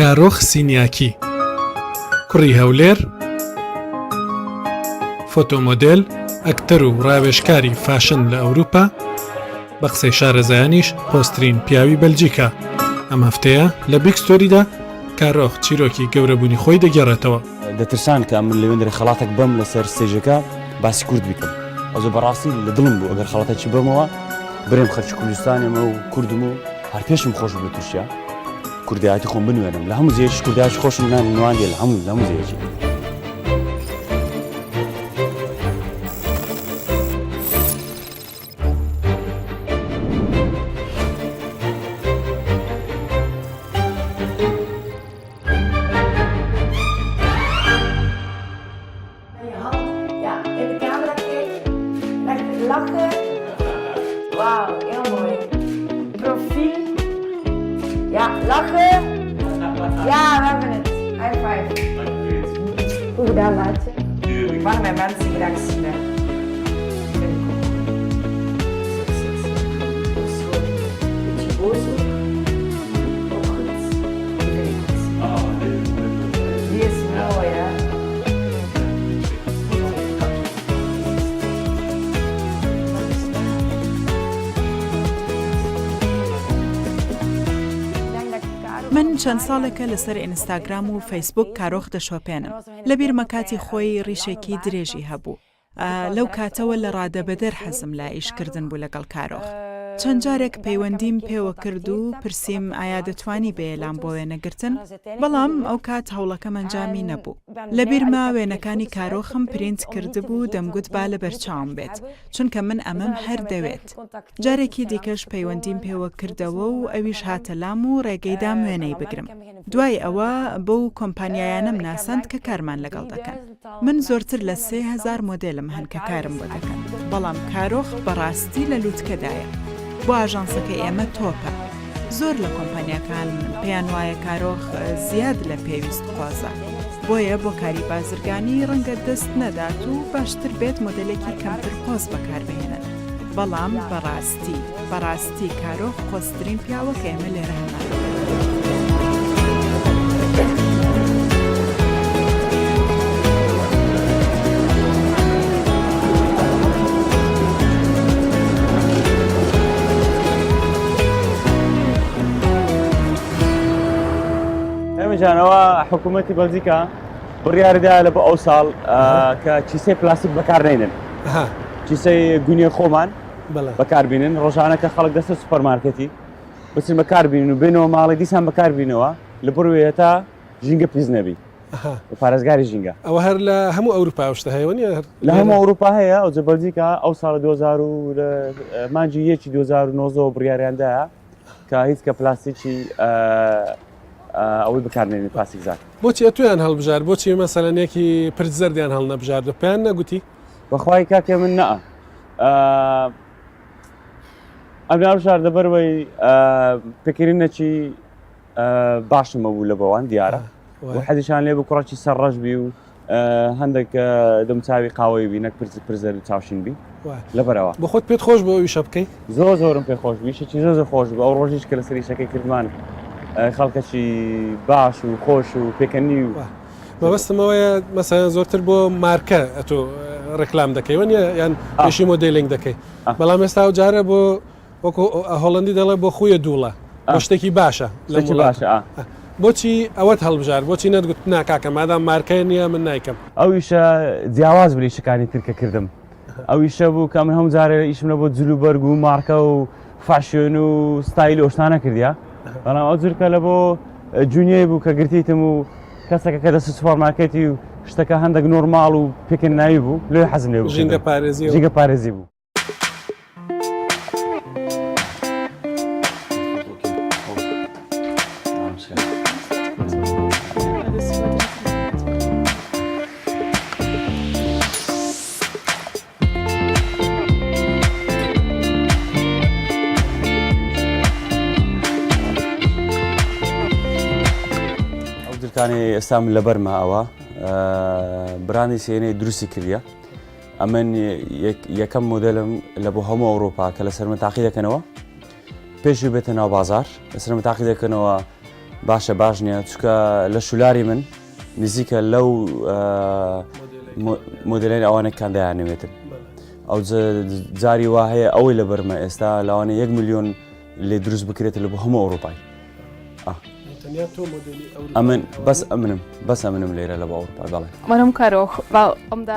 کارۆخ سینیاکی کوڕی هەولێر فۆتۆمۆدێل ئەکتەر و ڕاوێژکاری فاشن لە ئەوروپا بە قسەی شارەزایانیش قۆزترین پیاوی بەلجیکا ئەم هەفتەیە لە Big Story دا کارۆخ چیرۆکی گەورەبوونی خۆی دەگێڕێتەوە. دەترسان کە من لەوێندەرێ خەڵاتێک بەم لەسەر stage ەکە باسی کورد بکەم ئەوجە بەڕاستی لە دڵم بوو ئەگەر خەڵاتێکی بەمەوە برێم خەرکی کوردستانێمە و کوردم و هەر پێشم خۆش بوو لە تورکیا کوردایەتی خۆم بنوێنم لە هەموو جێیەکیش کوردایەتی خۆشم نواندیە لە هەموو لە هەموو جێیەکی. من چەند ساڵێکە لەسەر ئینستاگرام و فەیسبوک کارۆخ دەشۆپێنم، لەبیرمە کاتی خۆی ڕیشێکی درێژی هەبوو، لەو کاتەوە لە ڕادەبەدەر حەزم لە ئیشکردن بوو لەگەڵ کارۆخ. چەند جارێک پەیوەندیم پێوە کرد و پرسیم ئایا دەتوانی بێیە لام بۆ وێنەگرتن؟ بەڵام ئەوکات هەوڵەکەم ئەنجامی نەبوو. لەبیرمە وێنەکانی کارۆخم پرینت کردبوو دەمگوت با لەبەرچاوم بێت، چونکە من ئەمەم هەر دەوێت. جارێکی دیکەش پەیوەندیم پێوە کردەوە و ئەویش هاتە لام و ڕێگەی دام وێنەی بگرم. دوای ئەوە بەو کۆمپانیایانەم ناساند کە کارمان لەگەڵ دەکەن. من زۆرتر لە 3000 مۆدێلم هەن کە کارم بۆ دەکەن، بەڵام کارۆخ بەڕاستی لە لوتکەدایە. بۆ ئاژانسەکەی ئێمە تۆپە. زۆر لە کۆمپانیاکان پێیان وایە کارۆخ زیاد لە پێویست قۆزە، بۆیە بۆ کاری بازرگانی ڕەنگە دەست نەدات و باشتر بێت مۆدێلێکی کەمتر قۆز بەکاربهێنن. بەڵام بەڕاستی بەڕاستی کارۆخ قۆزترین پیاوە کە ئێمە لێرە هەمانە. جانەوە حکوومەتی بەلجیکا بڕیاریدا لە بۆ ئەو ساڵ کە کیسەی پلاستیک بەکارنێنن کیسەی گونیە خۆمان بەکاربینن ڕۆژانە کە خەڵک دەستە سوپەرمارکێتی بچن بەکاربینن و بێنەوە ماڵی دیسان بەکاربینەوە لە بڕوێ تا ژینگە پیس نەبی پارێزگاری ژینگە ئەوە هەر لە هەموو ئەوروپا ئەو شتە هەیە نیە لە هەموو ئەوروپا هەیە ئەو جە بەلجیکا ئەو ساڵ 2000 و مانگی یەکی 2019 بڕیاریاندایە کە هیچ کە پلاستیکی ئەوەی بەکارنێنی پلاستیک زاک بۆچی ئەتویان هەڵبژارد بۆچی مەسەلەن یەکی پرچ زەردیان هەڵنەبژارد و پێیان نەگوتی؟ بەخوای کاکە من نا ئەم هەڵبژارد لەبەرەوەی پێکەنینەکی باشم هەبوو لە بەوان دیارە و حەزیشان لێ بوو کوڕەکی سەر ڕەش بی و هەندێک دەمچاوی قاوەی بی نەک پرچ پرزەر و چاوشین بی لەبەرەوە بۆ خۆت پێت خۆش بۆ ئەویشە بکەی زۆر زۆرم پێ خۆش بوو ئیشێکی زۆر زۆر خۆش بوو ئەو ڕۆژیش کە لەسەر ئیشەکەی کردمان خەڵکەکی باش و خۆش و پێکەنی و مەبەستم ئەوەیە مەسەلەن زۆرتر بۆ مارکە ئەتۆ ڕێکلام دەکەی وەنیە یان ئیشی modeling دەکەی بەڵام ئێستا ئەو جارە بۆ وەکو هۆڵندی دەڵێ بۆ خویە دووڵە بۆ شتێکی باشە لە باشە بۆچی ئەوەت هەڵبژار بۆچی نەتگوت نا کاکە مادام مارکە نییە من نایکەم ئەو ئیشە جیاواز بوو لە ئیشەکانی تر کە کردم ئەو ئیشە بوو کە من هەموو جارێ ئیشم لە بۆ جل و بەرگ و مارکە و fashion و ستایل و شتانە کردیا بەڵام ئەو جورکە لە بۆ جونیەی بوو کە گرتیتم و کەسەکە کە دەست سوپەرمارکێتی و شتەکە هەندێک نۆرماڵ و پێکەنیناوی بوو لێ حەزم لێ بوو ژینگە پارێزی ژینگە پارێزی بوو. ئەو جلکانەی ئێستا من لەبەرمە ئەوە براندی سێنەی دروستی کردیە ئەمن یەکەم مۆدلم لە بۆ هەموو ئەوروپا کە لەسەر من تاقی دەکەنەوە پێشی بێتە ناو بازار لەسەر من تاقی دەکەنەوە. باشە باش نییە چکە لە شولاری من نزیکە لەو مۆدلێن ئەوانە کان دەیانەوێتن ئەو جاری وا هەیە ئەوەی لە بەرمە ئێستا لەوانە یەک میلیۆن لێ دروست بکرێت لە بۆ هەموو ئەوروپای ئەمن بەس ئەمنم بەس ئەمنم لێرە لە بۆ ئەوروپا بەڵێ.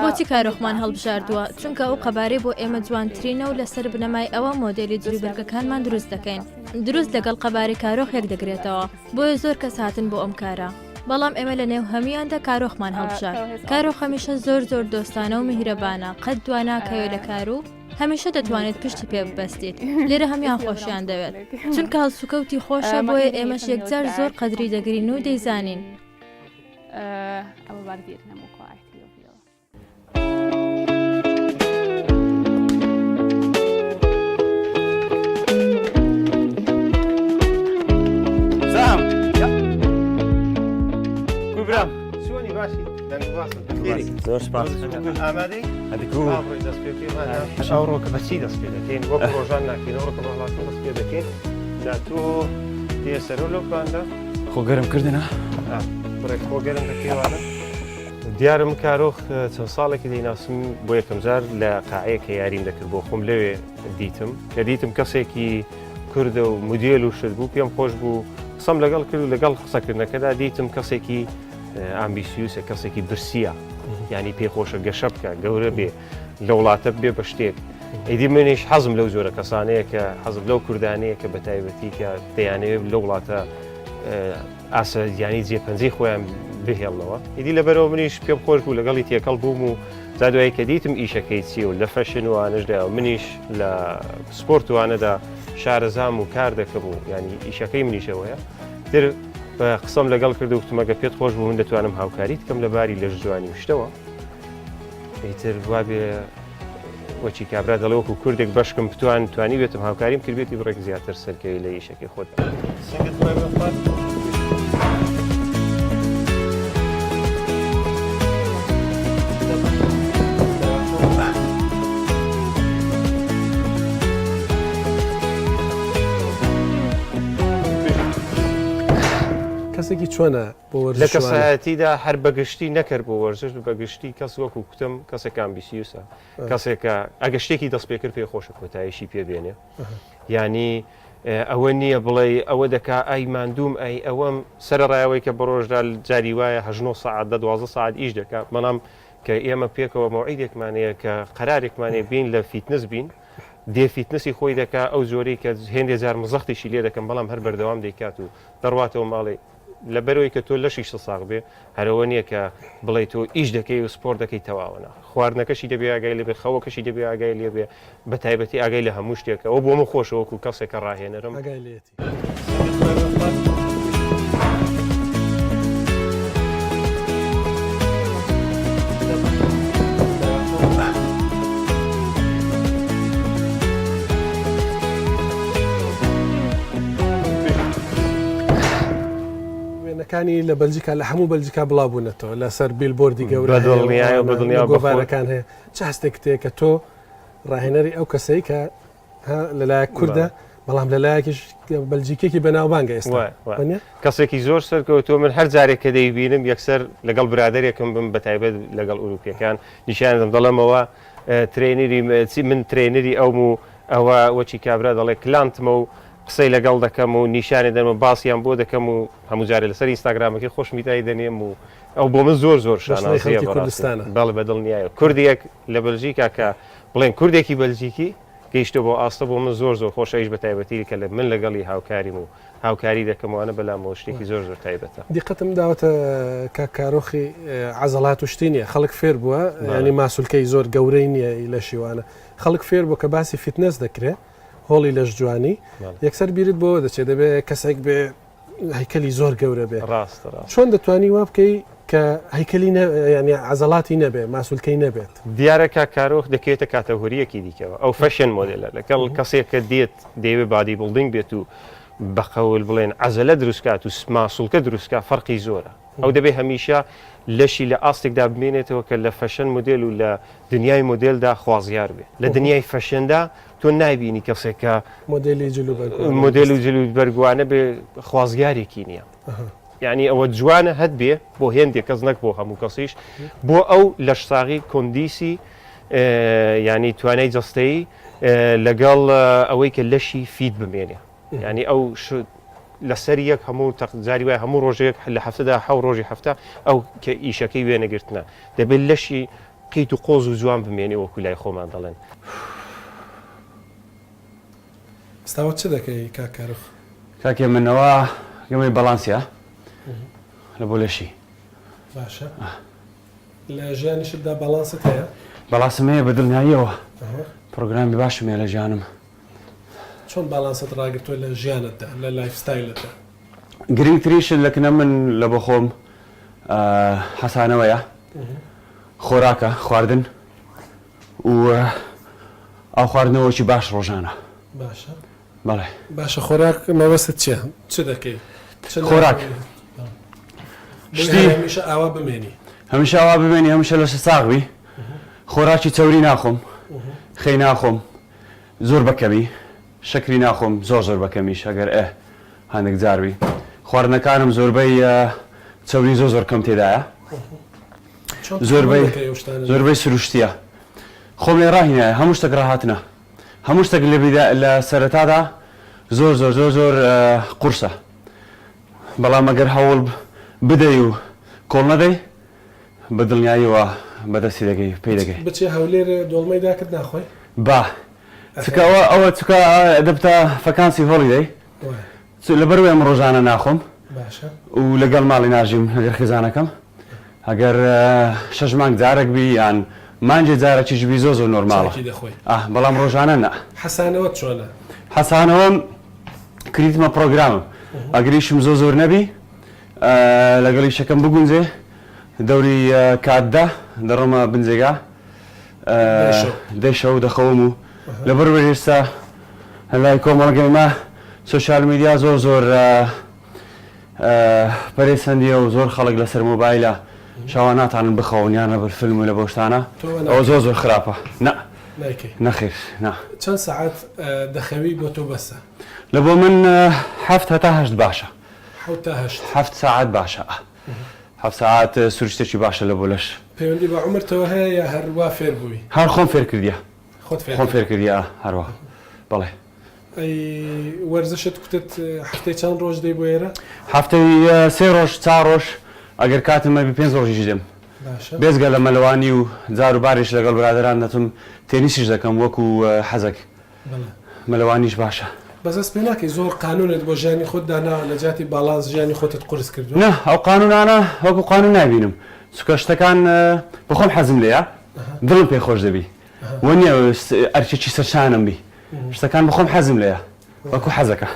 بۆچی کارۆخمان هەڵبژاردووە؟ چونکە ئەو قەبارەی بۆ ئێمە جوانترینە و لەسەر بنەمای ئەوە مۆدێلی جلوبەرگەکانمان دروست دەکەین. دروست لەگەڵ قەبارەی کارۆخ یەکدەگرێتەوە. بۆیە زۆر کەس هاتن بۆ ئەم کارە. بەڵام ئێمە لە نێو هەموویاندا کارۆخمان هەڵبژارد. کارۆخ هەمیشە زۆر زۆر دۆستانە و میهرەبانە، قەت دوا ناکەوێ لە کار و هەمیشە دەتوانیت پشتی پێ ببەستیت. لێرە هەموویان خۆشیان دەوێت. چونکە هەڵسوکەوتی خۆشە، بۆیە ئێمەش یەکجار زۆر قەدری دەگرین و دەیزانین. زۆر سپاس ئامادەی دەست پێ ئەوڕۆکە بەچی دەست پێ دەکەین وەک ڕۆژان ناکەین ئەوڕۆکە بە هەڵاتن دەست پێ دەکەین جا تۆ دێ سەرۆ لەو باندە خۆ گەرم کردنە بڕێک خۆ گەرم دەکەیوانە دیارم کارۆخ چەند ساڵێکی دەیناسم بۆ یەکەم جار لە قاعەیە کە یاریم دەکرد بۆ خۆم لەوێ دیتم کە دیتم کەسێکی کوردە و مدێل و شت بوو پێم خۆش بوو قسەم لەگەڵ کرد و لەگەڵ قسەکردنەکەدا دیتم کەسێکی ambitieuze ە کەسێکی برسیە ینی پێی خۆشە گەشە بکە گەورە بێ لە وڵاتە بێ بە شتێک ئیدی منیش حەزم لەو جۆرە کەسانەیە کە حەزم لەو کوردانەیە کە بە تایبەتی کە دەیانەوێت لەو وڵاتە ئاسەیانی جێپەنجەی خۆیان بهێڵنەوە ئیدی لەبەرەوە منیش پێم خۆش بوو لەگەڵی تێکەڵ بووم و جا دوایی کە دیتم ئیشەکەی چییە و لە fashion وانەشدا و منیش لە سپۆرت وانەدا شارەزام و کار دەکەم و ینی ئیشەکەی منیشەوەیە تر بە قسەم لەگەڵ کرد و وتم ئەگەر پێت خۆش بوو من دەتوانم هاوکاریت کەم لە باری لەش جوانی و شتەوە ئیتر وابێ وەچی کابرا دەڵێ وەکو کوردێک بەشکم بتوان توانی بێتم هاوکاریم کردبێتی بڕێک زیاتر سەرکەوی لە ئیشەکەی خۆت. کەسێکی چۆنە بۆ لە وەرزشوانە؟ کەسایەتیدا هەر بەگشتی نەکرد بۆ وەرزش بەگشتی کەس وەکو کوتم کەسێک ambitieuze ە کەسێکە ئەگە شتێکی دەست پێکرد پێ خۆشە کۆتاییشی پێ بێنێ یانی ئەوە نییە بڵێ ئەوە دەکا ئای ماندووم ئەی ئەوەم سەرڕایەوەی کە بە ڕۆژدا جاری وایە هەژنۆ سەعات دە 12 سەعات ئیش دەکا بەڵام کە ئێمە پێکەوە مەوعیدێکمان هەیە کە قەرارێکمان هەیە بین لە fitness بین دێ fitness ی خۆی دەکا ئەو جۆرەی کە هێندێ جار مزەختیشی لێ دەکەم بەڵام هەر بەردەوام دەیکات و دەڕواتەوە ماڵێ لەبەرەوەی کە تۆ لەشیشت ساغ بێ هەرەوە نییە کە بڵێ تۆ ئیش دەکەی و سپۆر دەکەی تەواوە نا خواردنەکەشی دەبێ ئاگای لێ بێ خەوەکەشی دەبێ ئاگای لێ بێ بە تایبەتی ئاگای لە هەموو شتێکە ئەو بۆ من خۆشە وەکو کەسێکە ڕاهێنەرم ئاگای لێتی. وێنەکانی لە بەلجیکا لە هەموو بەلجیکا بڵاو بوونەتەوە لەسەر billboard ی گەورە گۆڤارەکان هەیە چ هەستێک تێ کە تۆ ڕاهێنەری ئەو کەسەی کە لەلایەک کوردە بەڵام لەلایەکیش بەلجیکێکی بەناوبانگە ئێستا کەسێکی زۆر سەرکەوتووە من هەر جارێک کە دەیبینم یەکسەر لەگەڵ برادێکم بم بە تایبەت لەگەڵ ئوروپیەکان نیشانم دەڵێمەوە trainer ی من trainer ی ئەوم و ئەوە وەچی کابرا دەڵێ klant مە و قسەی لەگەڵ دەکەم و نیشانی دەم و باسییان بۆ دەکەم و هەموو جارێ لەسەر ئینستاگرامەکەی خۆشمی دای دەنێم و ئەو بۆ من زۆر زۆر شانازیە کوردستانە بەڵێ بە دڵنیایە کوردێک لە بەلجیکا کە بڵێن کوردێکی بەلجیکی گەیشتە بۆ ئاستە بۆ من زۆر زۆر خۆشە ئیش بە تایبەتی کە لە من لەگەڵی هاوکاریم و هاوکاری دەکەم وانە بەلامەوە شتێکی زۆر زۆر تایبەتە. دیقەتم داوەتە کاک کارۆخی عەزەڵات و شتی نیە خەڵک فێر بووە یانی ماسولکەی زۆر گەورەی نیە لەشی وانە خەڵک فێر بووە کە باسی fitness دەکرێ هۆڵی لەش جوانی یەکسەر بیرت بۆوە دەچێت دەبێ کەسێک بێ هەیکەلی زۆر گەورە بێ ڕاستە ڕاست چۆن دەتوانی وا بکەی کە هەیکەلی ینی عەزەڵاتی نەبێ ماسولکەی نەبێت؟ دیارە کاک کارۆخ دەکەوێتە category یەکی دیکەوە ئەو fashion model ە لەگەڵ کەسێک کە دێت دەیەوێت bodybuilding بێت و بەقەول بڵێن عەزەلە دروستکات و ماسولکە دروستکات فەرقی زۆرە. ئەو دەبێ هەمیشە لەشی لە ئاستێکدا بمێنێتەوە کە لە fashion مۆدێل و لە دنیای مۆدێلدا خوازیار بێ. لە دنیای fashion دا تۆ نایبینی کەسێک کە مۆدێلی جل و بەرگ مۆدێل و جل و بەرگوانە بێ خوازیارێکی نییە. یعنی ئەوە جوانە هەت بێ بۆ هێندێک کەس نەک بۆ هەموو کەسیش بۆ ئەو لەشساغی کۆندیسی ینی توانای جەستەیی لەگەڵ ئەوەی کە لەشی fit بمێنێ. یانی ئەو لەسەر یەک هەموو جاری وای هەموو ڕۆژێک لە هەفتەدا حەو ڕۆژی هەفتە ئەو کە ئیشەکەی وێنەگرتنە دەبێت لەشی قیت و قۆز و جوان بمێنێ وەکو لای خۆمان دەڵێن. ئێستاوە چ دەکەی کاک کارۆخ؟ کاکێ من ئەوە گەمەی بەڵانسە لە بۆ لەشی. باشە لە ژیانیشتدا باڵانست هەیە؟ باڵانسم هەیە بە دڵنیاییەوە پڕۆگرامی باشم هەیە لە ژیانم. چۆن باڵانست ڕاگرتووە لە ژیانتدا لە lifestyle تدا؟ گرنگترین شت لە کنە من لە بۆ خۆم حەسانەوەیە، خۆراکە، خواردن و ئاو خواردنەوەکی باش ڕۆژانە. باشە. بەڵێ. باشە خۆراک مەبەستت چیە؟ چ دەکەی؟ خۆراک شتی هەمیشە ئاوا بمێنی. هەمیشە ئاوا بمێنی هەمیشە لەشت ساغ بی. خۆراکی چەوری ناخۆم، خەی ناخۆم، زۆر بە کەمی شەکری ناخۆم زۆر زۆر بە کەمیش ئەگەر ئه هەندێک جار بی خواردنەکانم زۆربەی چەوری زۆر زۆر کەم تێدایە زۆربەی زۆربەی سروشتیە خۆم لێ ڕاهینایە هەموو شتێک ڕاهاتنە هەموو شتێک لە بیدا لە سەرەتادا زۆر زۆر زۆر زۆر قورسە بەڵام ئەگەر هەوڵ بدەی و کۆڵ نەدەی بە دڵنیاییەوە بەدەستی دەگەی پێی دەگەی. بچێ هەولێر دۆڵمەی داکرد ناخۆی؟ با چکە ئەوە ئەوە چکە دەبتە فەکانسی holiday لەبەر ئەم ڕۆژانە ناخۆم باشە و لەگەڵ ماڵی ناژیم لەگەر خێزانەکەم ئەگەر شەش مانگ جارێک بی یان مانگێ جارێکیش بی زۆر زۆر نۆرماڵە چاکی دەخۆی ئاه بەڵام ڕۆژانە نا. حەسانەوەت چۆنە؟ حەسانەوەم کریتمە پڕۆگرامم ئەگریشم زۆر زۆر نەبی لەگەڵ ئیشەکەم بگونجێ دەوری کات دە دەڕۆمە بن جێگا دەی شەو دەخەوم و لەبەر ئێستا لای کۆمەڵگەی مە social media زۆر زۆر پەرەی سەندیە و زۆر خەڵک لەسەر مۆبایلە شەوان ناتانن بخەون یان لەبەر فیلم و لەبەر شتانە ئەوە زۆر زۆر خراپە نا نەخێر نا چەند سەعات دەخەوی بۆ تۆ بەسە؟ لە بۆ من حەفت هەتا هەشت باشە. حەوت تا هەشت. حەفت سەعات باشە. حەفت سەعات سروشتێکی باشە لە بۆ لەش. پەیوەندی بە عومرتەوە هەیە یا هەر وا فێر بووی؟ هەر خۆم فێر کردیە. خۆت فێر خۆم فێر کردیە هەر وا بەڵێ. ئەی وەرزشت کوتت هەفتەی چەند ڕۆژ دێی بۆ ئێرە؟ هەفتەی سێ ڕۆژ چار ڕۆژ ئەگەر کاتم هەبی پێنج ڕۆژیش دێم. باشە. بێجگە لە مەلەوانی و جار و باریش لەگەڵ برادەران دەچم تێنیسیش دەکەم وەکوو حەزەک. مەلەوانیش باشە. بەس هەست پێ ناکەی زۆر قانونت بۆ ژیانی خۆت داناوە لە جیاتی باڵانس ژیانی خۆتت قورس کردوە؟ نا ئەو قانونانە وەکو قانون نابینم چونکە شتەکان بەخۆم حەزم لێیە دڵم پێ خۆش دەبی وە نیە ئەرکێکی سەرشانم بی شتەکان بەخۆم حەزم لێیە وەکو حەزەکە.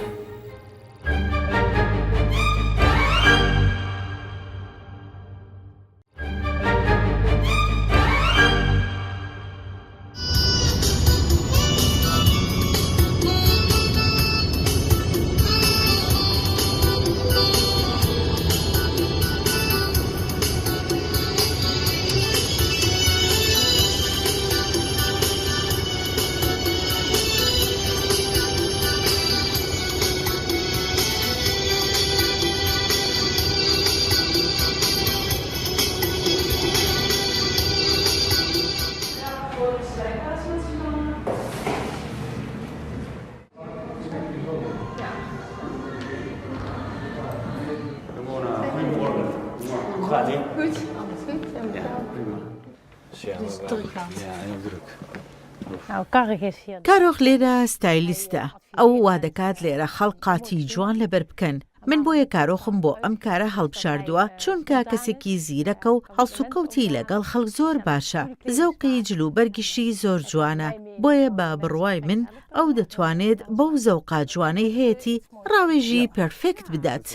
کارۆخ لێرە ستایلیستە، ئەو وادەکات لێرە خەڵک قاتی جوان لەبەر بکەن، من بۆیە کارۆخم بۆ ئەم کارە هەڵبژاردووە، چونکە کەسێکی زیرەکە و هەڵسوکەوتی لەگەڵ خەڵک زۆر باشە، زەوقی جلوبەرگیشی زۆر جوانە، بۆیە بە بڕوای من ئەو دەتوانێت بەو زەوقە جوانەی هەیەتی ڕاوێژی perfect بدات.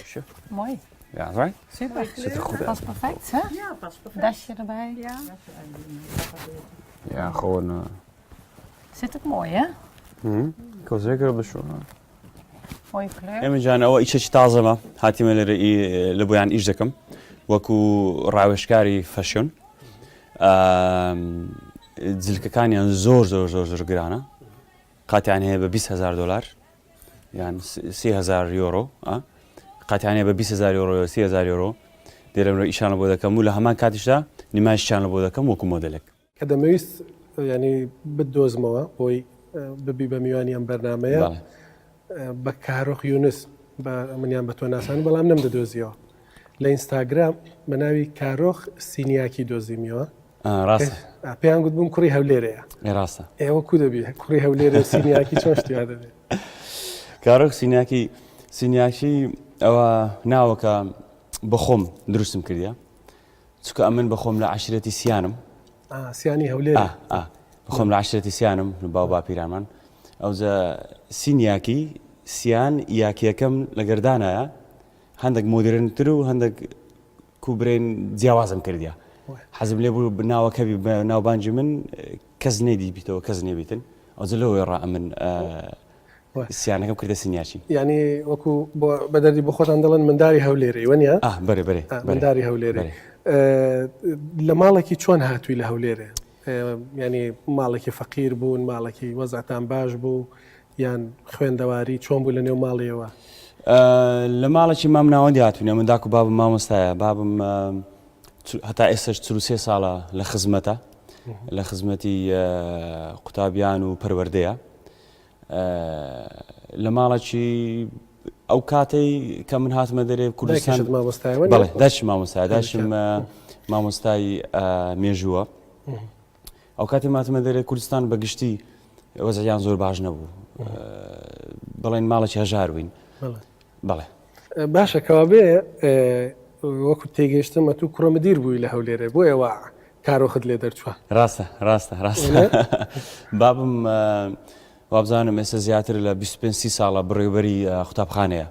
ئێمە جان ئەوە ئیشێکی تازەمە هاتیمە لێرە لە بۆیان ئیش دەکەم. وەکو ڕاوێژکاری fashion جلکەکانیان زۆر زۆر زۆر زۆر گرانە قاتیان هەیە بە 20 هزار دلار یان 30هزار یۆرۆ قاتیان هەیە بە 20هزار یۆرۆ 30هزار یۆرۆ دێرم لە ئیشانە بۆ دەکەم و لە هەمان کاتیشدا نمایشیان بۆ دەکەم وەکو مۆدلێک. کە دەمەویست ینی بتدۆزمەوە بۆی ببی بە میوانی ئەم بەرنمەیە بە کارۆخ یونس بە منیان بە تۆ ناسان بەڵام نەم دەدۆزیەوە لە ئینستاگرام بە ناوی کارۆخ سینیاکی دۆزیمیەوە ڕاستە پێیان گوت بووم کوڕی هەولێرەیە ڕاستە ئێوە کو دەبی کوڕی هەولێرە سینیاکی چۆن شتیا دەبێت کارۆخ سینیاکی سینیاکی ئەوە ناوەکە بەخۆم دروستم کردە چونکە ئەمن بەخۆم لە عەشرەتی سیانم. ئا سیانی هەولێر. ئا ئا بەخۆم لە عەشرەتی سیانم باو باپیرانمان ئەوجا سینیاکی سیان یاکیەکەم لە گەردانایە هەندێک مۆدرنتر و هەندێک کوبرین جیاوازم کردیا حەزم لێ بوو ناوەکەبی بە ناوبانجی من کەس نەیدیبیتەوە کەس نەبیتن ئەوجا لەوەی ڕا ئەمن سیانەکەم کردە سنیاچی. یانی وەکو بە دەردی بۆ خۆتان دەڵێن منداری هەولێرەی وەنیە؟ ئاه بەرێ بەرێ منداری هەولێرێ. لە ماڵێکی چۆن هاتووی لە هەولێرێ؟ ینی ماڵێکی فەقیر بوون ماڵێکی وەزعتان باش بوو یان خوێندەواری چۆن بوو لە نێو ماڵیەوە؟ لە ماڵێکی مام ناوەندی هاتوونە من داک و بابم مامۆستایە بابم هەتا ئێستش 43 ساڵە لە خزمەتە لە خزمەتی قوتابیان و پەروەردەیە لە ماڵێکی ئەو کاتەی کە من هاتمە دەرێ کوردستان بەڵێ دایکم مامۆستای دایکم مامۆستای مێژووە ئەو کاتی ماتمە دەرێ کوردستان بە گشتی وەزعیان زۆر باش نەبوو بڵێن ماڵێکی هەژار بووین بەڵێ باشە کەوابێ وەکو تێگەیشتم ئەتوو کوڕە مدیر بووی لە هەولێرێ بۆیە وا کارۆخت لێ دەرچووە. ڕاستە ڕاستە ڕاستە بابم وابزانم ئێستا زیاتر لە 25 سی ساڵە بڕێوبەری قوتابخانەیە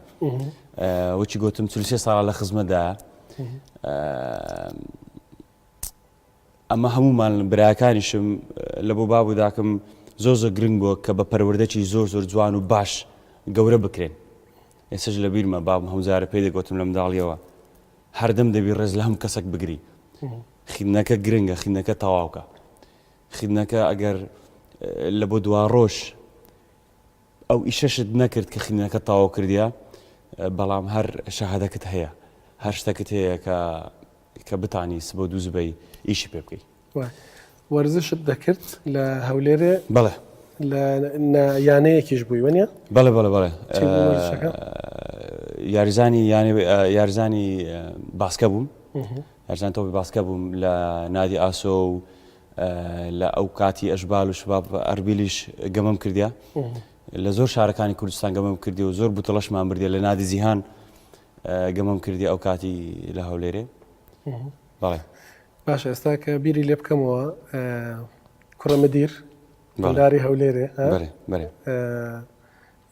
وەکی گوتم 43 ساڵە لە خزمەتدا ئەمە هەموومان براکانیشم لە بۆ باب و داکم زۆر زۆر گرنگ بووە کە بە پەروەردەکی زۆر زۆر جوان و باش گەورە بکرێن ئێستاش لە بیرمە بابم هەموو جارە پێی دەگوتم لە منداڵیەوە هەردەم دەبی ڕێز لە هەموو کەسەک بگری خیندنەکە گرنگە خیندنەکە تەواوکە خیندنەکە ئەگەر لە بۆ دوا ڕۆژ ئەو ئیشەشت نەکرد کە خیندنەکە تەواو کردیە بەڵام هەر شەهادەکت هەیە هەر شتەکت هەیە کە کە بتانی سبە دوو زبەی ئیشی پێ بکەی. وەرزشت دەکرد لە هەولێرێ؟ بەڵێ. لە یانەیەکیش بووی وەنیە؟ بەڵێ بەڵێ بەڵێ. یاریزانی یاریزانی باسکە بووم. یاریزان تۆپی باسکە بووم لە نادی ئاسۆ و لە ئەو کاتی ئەشبال و شباب ئەربیلیش گەمەم کردیا. لە زۆر شارەکانی کوردستان گەمەم کردی و زۆر بوتڵەشمان بردیە لە نادی جیهان گەمەم کردی ئەو کاتی لە هەولێرێ. بەڵێ. باشە ئێستا کە بیری لێ بکەمەوە کوڕە مدیر داری هەولێرێ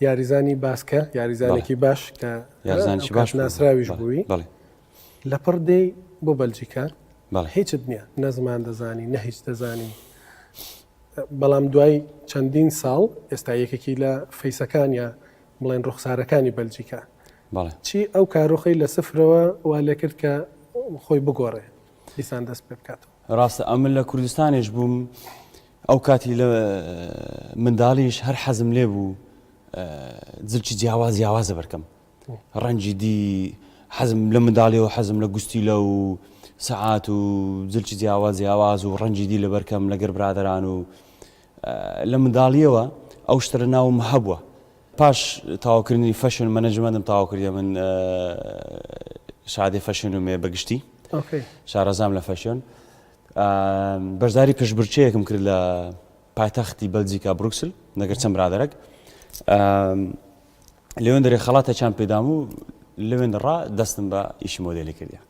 یاریزانی باسکە یاریزانێکی باش کە یاریزانێکی باش ناسراویش بووی لە پڕ دێی بۆ بەلجیکا هیچت نییە نە زمان دەزانی نە هیچ دەزانی بەڵام دوای چەندین ساڵ ئێستا یەکێکی لە face ەکان یا بڵێن ڕوخسارەکانی بەلجیکا چی ئەو کارۆخەی لە سفرەوە وا لێکرد کە خۆی بگۆڕێ دیسان دەست پێ بکاتەوە. ڕاستە ئەمن لە کوردستانیش بووم ئەو کاتی لە منداڵیش هەر حەزم لێ بوو جلکی جیاواز جیاوازە بەرکەم ڕەنگی دی حەزم لە منداڵیەوە حەزم لە گوستیلە و سەعات و جلکی جیاواز جیاواز و ڕەنگی دی لەبەرکەم لەگەر برادران و لە منداڵیەوە ئەو شتە لە ناوم هەبووە پاش تەواوکردنی fashion management م تەواو کردیە من شادێ fashion و مێ بەگشتی شارەزام لە fashion بەشداری پێشبرچەیەکم کرد لە پایتەختی بەلجیکا بروکسل لەگەر چەند برادەرەک لەوێن دەرێ خەڵاتەکیان پێدام و لەوێن ڕا دەستم بە ئیشی مۆدێلی کردیا.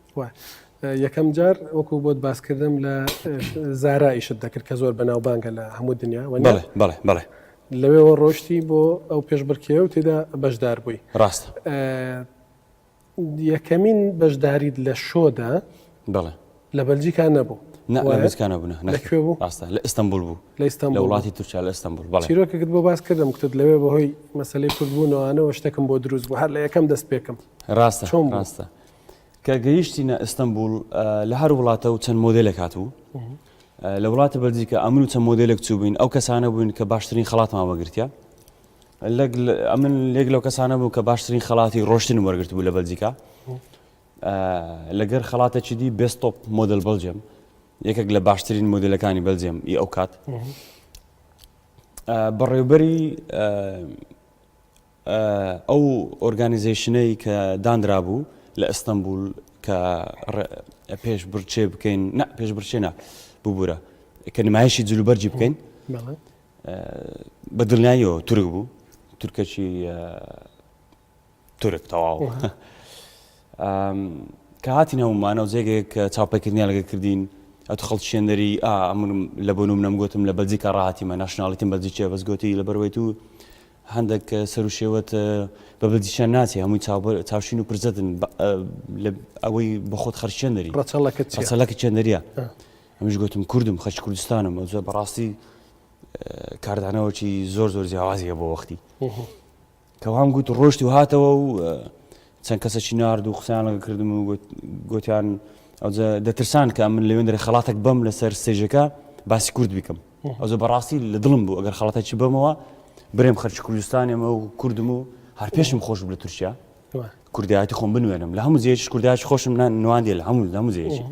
یەکەم جار وەکو بۆت باسکردم لە زارا ئیشت دەکرد کە زۆر بەناوبانگە لە هەموو دنیا بەڵێ بەڵێ بەڵێ لەوێوە ڕۆشتی بۆ ئەو پێشبڕکێ و تێدا بەشدار بووی ڕاستە یەکەمین بەشداریت لە show دا بەڵێ لە بەلجیکا نەبوو نا لە بەلجیکا نەبوو نا لە کوێ بوو ڕاستە لە ئیستەنبول بوو لە ئیستەنبول لە وڵاتی تورکیا لە ئیستەنبول بەڵێ چیرۆکێکت بۆ باس کردم گوتت لەوێ بەهۆی مەسەلەی کوردبوونەوانەوە شتێکم بۆ دروست بوو هەر لە یەکەم دەست پێکم ڕاستە چۆن ڕاستە. کە گەیشتینە ئیستەنبوڵ لە هەر وڵاتە و چەند مۆدێلێک هاتبوو لە وڵاتە بەلجیکا ئەمن و چەند مۆدێلێک چووبووین ئەو کەسانە بووین کە باشترین خەڵاتمان وەگرتیە ئەمن لێک لەو کەسانە بوو کە باشترین خەڵاتی ڕۆشتنم وەرگرت بوو لە بەلجیکا لەگەر خەڵاتێکی دی best top model Belgium یەکێک لە باشترین مۆدلەکانی بەلجیەم ئی ئەو کات بەڕێوبەری ئەو organization ەی کە دانرابوو لە ئەستەنبول کە پێشبڕکێ بکەین نا پێشبڕکێ نا ببورە کە نمایشی جلوبەرگی بکەین بە دڵنیاییەوە تورک بوو تورکەکی تورک تەواو کە هاتین هەموومانە و جێگەیەک چاوپێکردنیان لەگە کردین ئەتو خەڵکی شێندەری ئەمن لە بۆ نمونەم گوتم لە بەلجیکا ڕاهاتیمە nationality م بەلجیکیە بەس گوتی لەبەرەوەی تو هەندێک سەر و شێوەت بە بەلجیکیان ناچێ هەمووی چاوشین و پرزەتن ئەوەی بە خۆت خەرچ چێندەری ڕەچەڵەکت چیە؟ ڕەچەڵەکت چێندەریە ئەمیش گوتم کوردم خەرچ کوردستانم ئەوجا بەڕاستی کاردانەوەکی زۆر زۆر جیاوازی هەبوو وەختی کە وام گوت ڕۆشت و هاتەوە و چەند کەسەکی نارد و قسەیان لەگە کردم و گوتیان ئەوجا دەترسان کە من لەوێندرە خەڵاتێک بەم لەسەر stage ەکە باسی کورد بکەم ئەوجا بەڕاستی لە دڵم بوو ئەگەر خەڵاتێکی بەمەوە برێم خەرچ کوردستانێمە و کوردم و هەر پێشم خۆش بوو لە تورکیا کوردایەتی خۆم بنوێنم لە هەموو جێیەکیش کوردایەتی خۆشم نواندیە لە هەموو لە هەموو جێیەکی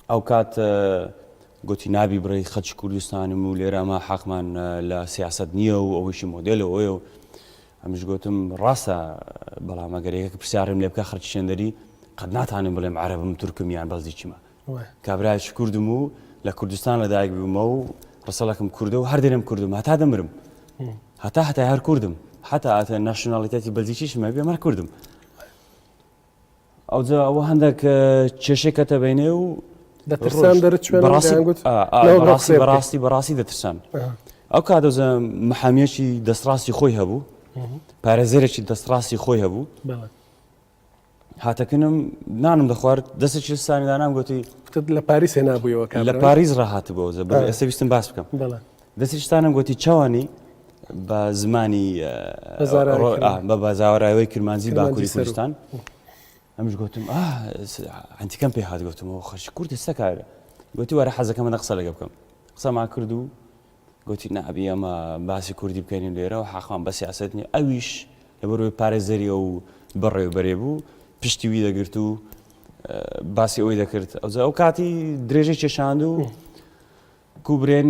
ئەو کات گوتی نابی بڕی خەچ کوردستانم و لێرە ئەمە حەقمان لە سیاست نییە و ئەوەیشی مۆدێل ئەوەیە و ئەمیش گوتم ڕاستە بەڵام ئەگەر یەکێک پرسیارم لێ بکە خەرچ چێندەری قەت ناتانم بڵێم عەرەبم تورکم یان بەلجیکیمە کابرایەکی کوردم و لە کوردستان لەدایک بوومە و ڕەسەڵەکم کوردە و هەر دەرێم کوردم هەتا دەمرم هەتا هەتا هەر کوردم حتا ئەتە nationaliteit ی بەلجیکیشم هەبێ مەر کوردم ئەوجا ئەوە هەندێک کێشەی کەتە بینێ و دەترسان دەرچوێن بەڕاستی بەڕاستی بەڕاستی دەترسان ئەو کاتەزە محامیەکی دەستڕاستی خۆی هەبوو پارێزەرێکی دەستڕاستی خۆی هەبوو هاتەکنم نانم دەخوارد دەستێکی ستانی دانام گوتی لە پاریس هێنابوویەوە لە پاریس ڕاهاتبووە ئێستا ویستم باس بکەم دەستی شتانم گوتی چاوانی بە زمانی بە بە زاراوەی کرمانجی باکووری کوردستان ئەمش گوتم ئەنتیکەم پێ هات گوتمەوە خەرچ کورد سەکارە گوتی وەرە حەزەکەمە دە قسە لەگە بکەم قسەمان کرد و گوتی نابی ئەمە باسی کوردی بکەین لێرە و حەقمان بە سیاست نیە ئەویش لەبەرەوەی پارێزەری ئەو بەڕێوبەرێ بوو پشتی وی دەگرت و باسی ئەوەی دەکرد ئەوجا ئەو کاتی درێژەی کێشاند و کوبرێن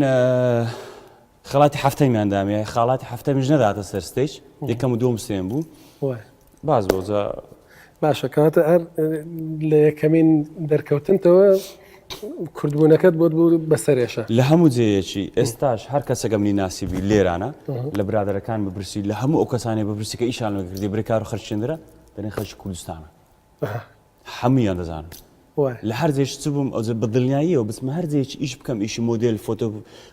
خەڵاتی هەفتەمیان دامێ خاڵاتی هەفتەمیش نەداتە سەر stage یەکەم و دووەم سێم بوو باز بۆ جا باشە کەواتە هەر لە یەکەمین دەرکەوتنتەوە کوردبوونەکەت بۆت بوو بەسەرێشە لە هەموو جێیەکی ئێستاش هەر کەسەکە منی ناسیبی لێرانە لە برادەرەکان بپرسی لە هەموو ئەو کەسانی بپرسی کە ئیشان لەگردی برێ کار و خەرچێندرا دەرێن خەرچ کوردستانە هەموویان دەزانن لە هەر جێش چ بووم ئەوجە بە دڵنیاییەوە بچمە هەر جێیەکی ئیش بکەم ئیشی مۆدێل فۆتۆ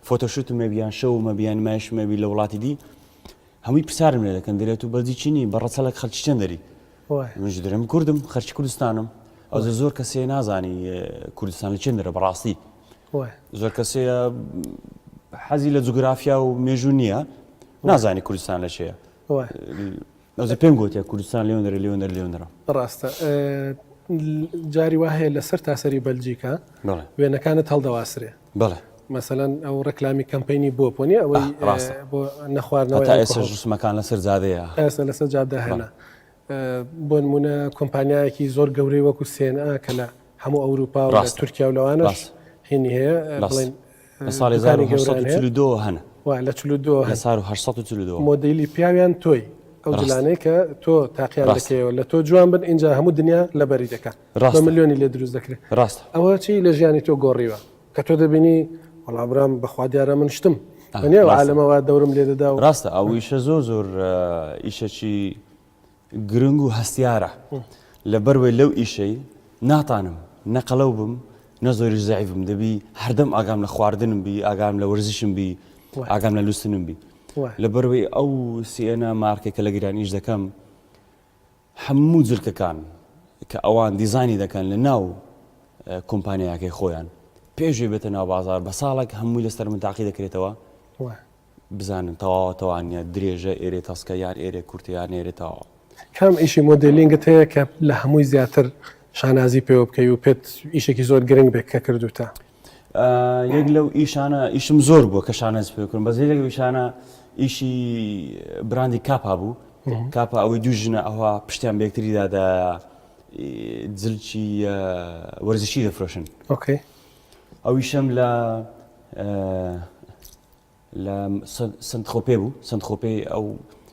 photoshoot م هەبی یان show م هەبی یان نمایشم هەبی لە وڵاتی دی هەمووی پرسیارم لێ دەکەن دەرێت و بەلجیکی نی بە ڕەچەڵەک خەلکی چەند دەری منیش دەرێم کوردم خەرکی کوردستانم ئەوجە زۆر کەسێ نازانی کوردستان لە چێن دەرە بەڕاستی زۆر کەسێ حەزی لە جوگرافیا و مێژوو نییە نازانی کوردستان لە چێە ئەوجە پێم گۆتیە کوردستان لێوەندەرە لێوەندەرە لێوەندەرە. ڕاستە جاری وا هەیە لەسەر تاسەری بەلجیکا وێنەکانت هەڵدەواسرێ بەڵێ مەسەلەن ئەو ڕێکلامی کەمپەینی بۆ پۆنی ئەوەی بۆ نەخواردنەوە تا ئێستا ڕسمەکان لەسەر جادەیە ئێستا لەسەر جادە هەنە بۆ نمونە کۆمپانیایەکی زۆر گەورەی وەکو سێنا کە لە هەموو ئەوروپا و تورکیا و لەوانەش هینی هەیە بڵێن لە ساڵی 1842 هەن. وا لە 42 لە 1842 مۆدیلی پیاویان تۆی ئەو جلانەی کە تۆ تاقیان دەکەیەوە لە تۆ جوان بن ئینجا هەموو دنیا لەبەری دەکا بە ملیۆنی لێ دروست دەکرێت ڕاست ئەوە چی لە ژیانی تۆ گۆڕیوە کە تۆ دەبینی وەڵا برام بەخوا دیارە من شتم نییە عالەمەوە دەورم لێ دەدا و ڕاستە ئەو ئیشە زۆر زۆر ئیشەکی گرنگ و هەستیارە لەبەروەی لەو ئیشەی ناتانم نە قەلەو بم نە زۆریش زەعیف بم دەبی هەردەم ئاگام لە خواردنم بی ئاگام لە وەرزشم بی ئاگام لە لوستنم بی لەبەروەی ئەو سیێنە مارکێک کە لە گران ئیش دەکەم هەموو جلکەکان کە ئەوان دیزانی دەکەن لە ناو کۆمپانیاکەی خۆیان پێشێ بێتە ناو بازار بە ساڵێک هەمووی لەسەر من تاقی دەکرێتەوە بزانن تەواوە تەوانە درێژە ئێرێ تەسکە یان ئێرێ کورتە یان ئێرێ تەواوە. کام ئیشی مۆدێلینگت هەیە کە لە هەمووی زیاتر شانازی پێوە بکەی و پێت ئیشێکی زۆر گرنگ بێت کە کردوتە؟ یەک لەو ئیشانە ئیشم زۆر بووە کە شانازی پێ بکەم بەس یەک لەو ئیشانە ئیشی براندی کاپا بوو کاپا ئەوەی دوو ژنە ئەوها پشتیان بە یەکتری دادا جلکی وەرزشی دەفرۆشن okay ئەو ئیشەم لە لە سنتخۆپێ بوو سنتخۆپێ ئەو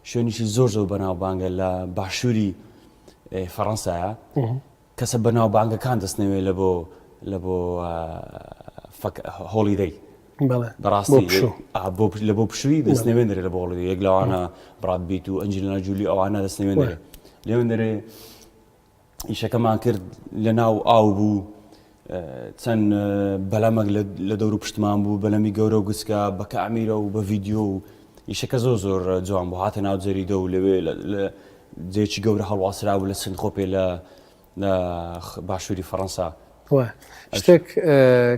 شوێنیشی زۆر زۆر بەناوبانگە لە باشووری فەڕەنسایە کەسە بەناوبانگەکان دەستنەوێ لە بۆ لە بۆ holiday بەڕاستی لە بۆ پشووی دەستنەوێندرێ لە بۆ holiday یەک لەوانە بڕاد بیت و ئەنجلینا جولی ئەوانە دەستنەوێندرێ لێوێندرێ ئیشەکەمان کرد لە ناو ئاو بوو چەند بەلەمەک لە دەور و پشتمان بوو بەلەمی گەورە و گچکە بە کامیرە و بە ڤیددیو و ئیشەکە زۆر زۆر جوان بوو هاتە ناو جەریدە و لەوێ لە جێکی گەورە هەڵواسرا بوو لە سنخۆپێ لە لە باشووری فەڕەنسا. شتێک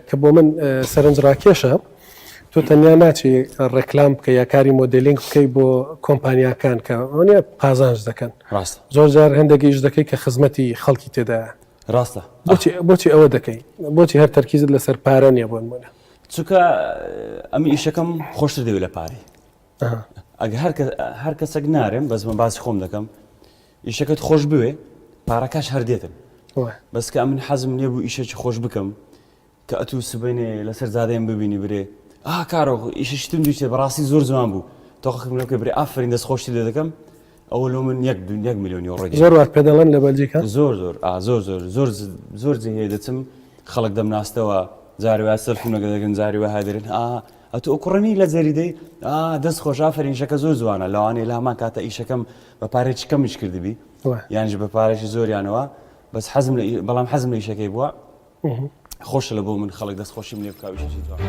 کە بۆ من سەرنج ڕاکێشە تۆ تەنیا ناچی ڕێکلام بکە یا کاری مۆدلینگ بکەی بۆ کۆمپانیاکان کە ئەوە قازانج دەکەن ڕاست زۆر جار هەندێک ئیش دەکەی کە خزمەتی خەڵکی تێدایە ڕاستە بۆچی بۆچی ئەوە دەکەی بۆچی هەر تەرکیزت لەسەر پارە نییە بۆ نمونە چونکە ئەم ئیشەکەم خۆشتر دەوێت لە پارەی ئەگە هەر کەسێک نارێم بەس من باسی خۆم دەکەم ئیشەکەت خۆش بوێ پارەکەش هەر دێتن بەس کە ئەمن حەزم لێ بوو ئیشێکی خۆش بکەم کە ئەتوو سبەینێ لەسەر جادەیەم ببینی برێ ئا کارۆخ ئیششتم دووچێ بەڕاستی زۆر جوان بوو تۆقم لەو کە برێ ئافرین دەست خۆشتی لێ دەکەم ئەوە لۆ من یەک یەک میلیۆن یۆرۆ زۆر وات پێ دەڵێن لە بەلجیکا زۆر زۆر ئا زۆر زۆر زۆر زۆر جێ هەیە دەچم خەڵک دەمناستەوە جاری وایە سەلفیم لەگەڵ دەگرن جاری وایە دەرێن ئا ئەتۆ ئەو کوڕە نی لە جەریدەی ئا دەست خۆش ئافەرین ئیشەکە زۆر جوانە لەوانەیە لە هەمان کاتە ئیشەکەم بە پارێکی کەمیش کردبی یانیش بە پارێکی زۆریانەوە بەس حەزم لە بەڵام حەزم لە ئیشەکەی بووە خۆشە لە بۆ من خەڵک دەست خۆشیم لێ بکا ئیشێکی جوان.